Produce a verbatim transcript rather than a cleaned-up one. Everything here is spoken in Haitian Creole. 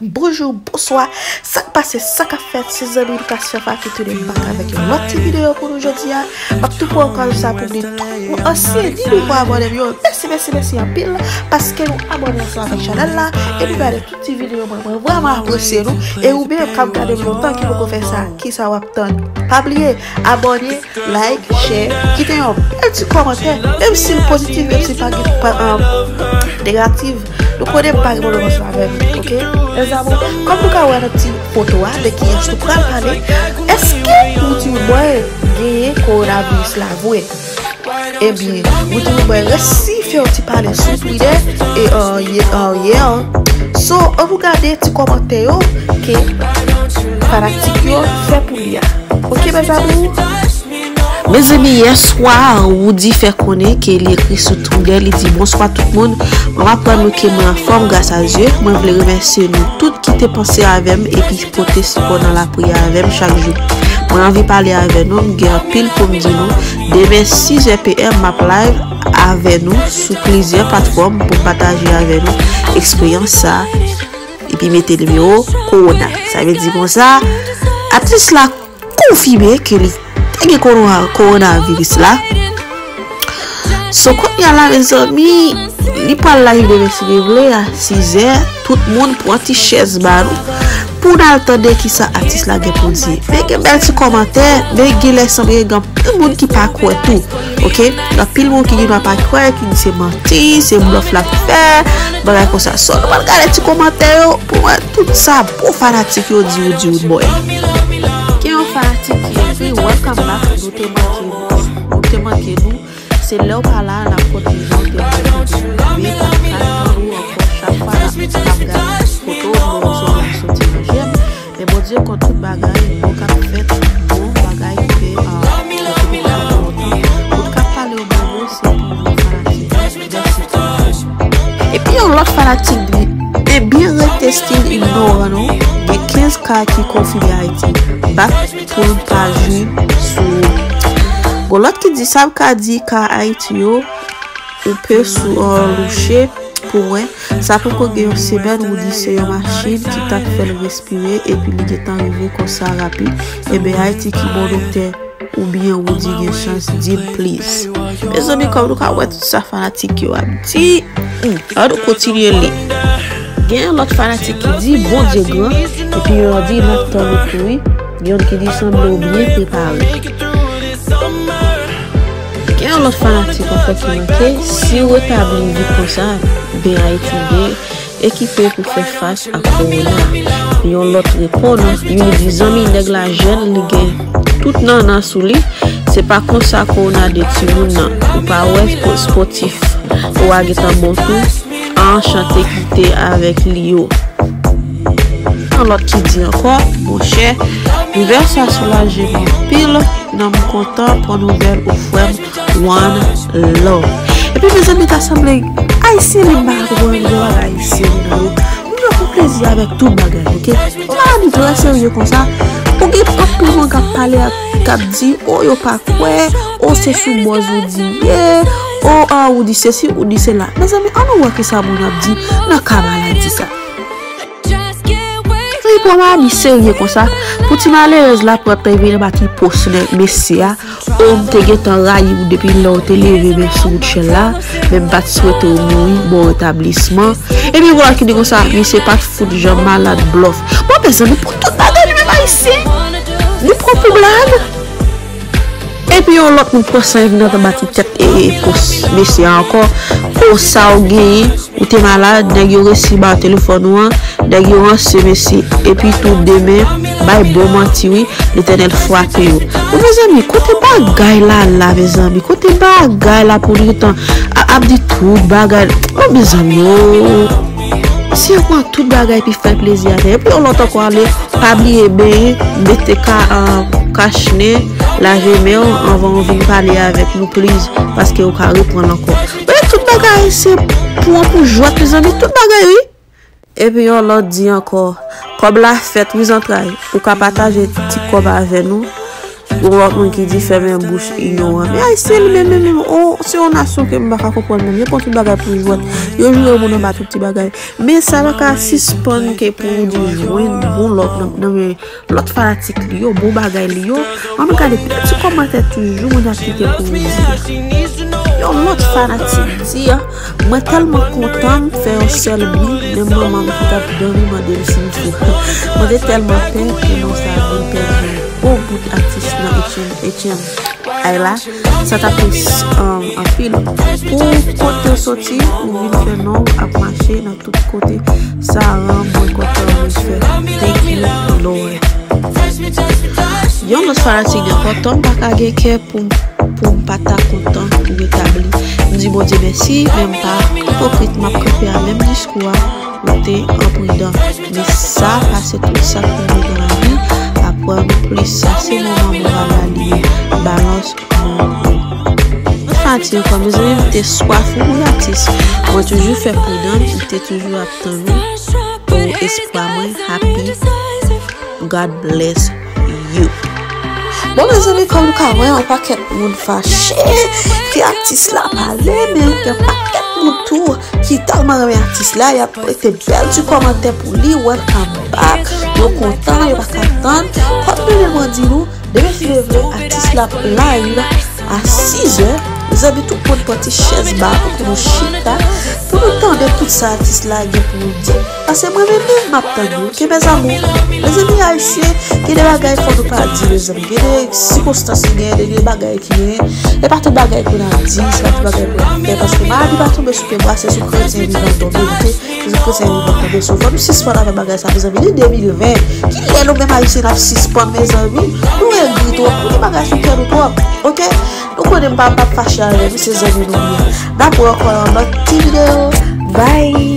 Bonjou, bonswa, sa k pase, sa k ap fèt, se zanmi Lucas Fafa ki tounen back avèk yon lòt ti videyo pou nou jodi a. M ap tou pran okazyon sa pou m di tout ansyen, di nouvo abòne m yo, mèsi, mèsi, mèsi anpil, paske nou abòne ansanm avèk chanèl la, e nou gade tout ti videyo mwen, mwen vrèman apresye nou, e ou menm k ap gade m lontan ki poko fè sa, kisa w ap tann? Pa bliye, abòne, like, share, kite yon bèl ti kòmantè, menm si l pozitif, menm si l pa gen pa, um, negatif. Nou konnen m pa gen pwoblèm ansanm avè nou, oke? Mezanmi, kòm nou ka wè nan ti foto a, de kiyès nou pral pale, èske Roody Roodboy genyen kowonaviris la vre? Ebyen, Roody Roodboy resi fè yon ti pale sou Twitter e, uh, yè, uh, yè an. So, ann nou gade ti kòmantè yo ke fanatik yo fè pou li a. Oke, mes amours? Mezanmi, yè swa, Roody fè konnen ke li ekri sou Twitter, li di, "Bonswa tout moun, mwen aprann nou ke mwen anfòm gras a Dye. Mwen vle remèsye nou tout ki te panse avè m epi pote sipò nan lapriyè avè m chak jou. Mwen anvi pale avè nou, m gen anpil pou m di nou. Demen sis è p m, m ap live avè nou sou plizyè platfòm pou m pataje avè nou eksperyans sa a." Epi mete nimewo kowona. Sa vle di konsa, atis la konfime ke li te gen kowona-, kowonaviris la. So, kounye a la, mezanmi, li pral live demen si Dye vle a sis è. Tout moun pran ti chèz ba nou pou n al tande kisa atis la gen pou di. Men gen bèl ti kòmantè, men gen lè sanble gen anpil moun ki pa kwè tou. Oke? Gen anpil moun ki gen dwa pa kwè, ki di se manti, se blòf l ap fè, bagay konsa. So, nou pral gade ti kòmantè yo pou wè tout sa bon fanatik yo di Roody Roodboy. Gen yon fanatik ki ekri, "Welcome back, nou te manke nou. Nou te manke nou. Se lè w pa la, n ap kontinye, w te fè nou okipe, pa ka tann ou ankò. Chak fwa n ap, n ap gade foto w, nou wè w soti nan je m. Men Bondye konn tout bagay, bon k ap fèt, bon bagay ki te, ah, ki te fèt lontan. Moun k ap pale yo, Bondye, se pou nou fanatik." Mèsi tout. Epi yon lòt fanatik di, "Ebyen rete still ignoran nou, gen kenz ka ki konfime Ayiti. Bat pou n pa jwi sou." Gon lòt ki di, "Sa m ka di ka Ayiti yo, ou pe sou an louche pou mwen. Sa poko gen yon semèn, Roody se yon machin ki t ap fè l respire, epi li gentan rive konsa rapid. Ebyen Ayiti ki bon doktè, oubyen Roody gen chans, di m please." Mezanmi, kòm nou ka wè tout sa fanatik yo ap di, hmm, ann nou kontinye li. Gen yon lòt fanatik ki di, "Bondye gran," epi yon di, "N ap tann ou tou wi." Gen yon ki di, "Sanble w byen prepare." Gen yon lòt fanatik ankò ki make, "Si w retabli vit konsa, ben Ayiti byen ekipe pou fè fas ak kowona." Yon lòt reponn, youn di, "Zanmi, nèg la jèn, li gen tout nannan sou li. Se pa konsa kowona de timoun nan. Ou pa wè spo-, spòtif ou a gentan bon tou. Anchante ki te avèk li yo." Yon lòt ki di ankò, "Monchè, nouvèl sa soulaje m anpil, nan m kontan pran nouvèl ou frè m, one love." Epi mezanmi, ta sanble Ayisyen li m pa ka konprann yon bagay Ayisyen li nan yo. Moun yo pran plezi avèk tout bagay, oke? Yon bagay li trè serye konsa. Ou gen anpil moun k ap pale, k ap di, "O, yo pa kwè, o, se sou bòz Roody ye, o, a, Roody sesi, Roody sela." Mezanmi, ann nou wè kisa moun ap di nan ka maladi sa. Li pran maladi serye konsa. Pou ti malerèz la pran tan vin bati pòs nèg mesye a. O, m te gentan rayi w depi lè w te leve men sou wout chèl la. Men m pa t swete w mouri, bon retablisman. Epi vwala ki di konsa, misye pa t fout jan malad blòf. Bon, mezanmi, pou tout bagay li menm Ayisyen. Li pran pou blag. Epi yon lòt moun pran san vin antre bati tèt e, e pòs mesye a ankò. O, sa w genyen, ou te malad, nèg yo resi ba w telefòn ou an, nèg yo ranse mesye, epi tou demen, bay bon manti wi, Letènèl frape yo. Bon, mezanmi, kote bagay la la, mezanmi, kote bagay la pou li tan a-, ap di tout bagay. Bon, mezanmi, o. Si yo pran tout bagay epi fè plezi avè yo. Epi yon lòt ankò ale, pa bliye benyen, mete ka, ah, kach nen, lave men w anvan w vin pale avèk nou, please, paske ou ka reprann ankò. Men tout bagay se pou an pou jwèt, mezanmi, tout bagay, wi. Epi yon lòt di ankò, kòb la fèt, wi zantray, ou ka pataje ti kòb avè nou. Gon lòt moun ki di fèmen bouch ignoran. Men Ayisyen li menm, menm, menm, oh, se yon nasyon ke m pa ka konprann menm. Yo pran tout bagay pou jwèt. Yo joure moun anba tout ti bagay. Men sa pa ka sispann ke pou ou di jwenn bon lòt nan, nan men lòt fanatik li yo, bon bagay li yo. Ann gade, ti kòmantè toujou moun ap kite pou ou di. Yon lòt fanatik di, mwen tèlman kontan m fè yon sèl bri, menm manman m ki t ap dòmi mande m si m fou. Mwen te tèlman pè ke non sa vin pèdi yon bon bout atis nan Etienne, Etienne. Ay la, sa t ap tris, um, anpil. Pou kote w soti, ou vin fè non w ap mache nan tout kote. Sa rann mwen kontan, respè. Thank you, Lord. Yon lòt fanatik di ankò, Tom pa ka gen kè pou, pou m pa ta kontan ou retabli. M di Bondye mèsi, men m pa ipokrit, m ap kanpe a menm diskou a, ou te enpridan. Men sa pase tout sa k rive nan lavi, aprann plis. Sa se moman moral la li ye. Balans. Mwen fati ankò, mezanmi, m te swaf ou wi atis. Mwen toujou fè pridan, m te toujou ap tann ou. Pou espwa mwen, happy. God bless you. Bon, mezanmi, kòm nou ka wè, yon pakèt moun fache ke atis la pale, men gen pakèt moun tou ki tèlman renmen atis la, y ap mete bèl ti kòmantè pou li, welcome back. Yo kontan, yo pa ka tann. Kòm nou te mwen di nou, demen si Dye vle, atis la ap live a sizè. Mezanmi, tout moun pran ti chèz ba pou nou chita, pou nou tande tout sa atis la gen pou nou di. Paske mwen menm, menm, m ap tande, ok, mes amours? Mezanmi, Ayisyen, gen de bagay fò nou pa di, mezanmi. Gen de sikonstans ki genyen, gen de bagay ki genyen. E pa tout bagay pou n ap di, se pa tout bagay pou n ap fè. Paske maladi pa tonbe sou pye bwa, se sou kretyen vivan l tonbe, ok? Se sou kretyen vivan l tonbe. So, fò nou sispann avèk bagay sa, mezanmi. Li de mil ven. Kilè nou menm Ayisyen n ap sispann, mezanmi? Nou egri twòp. Nou gen bagay sou kè nou twòp, ok? Nou konnen m pa, m p ap fache avè nou, se zanmi nou ye. N ap wè ankò nan lòt ti videyo. Bye!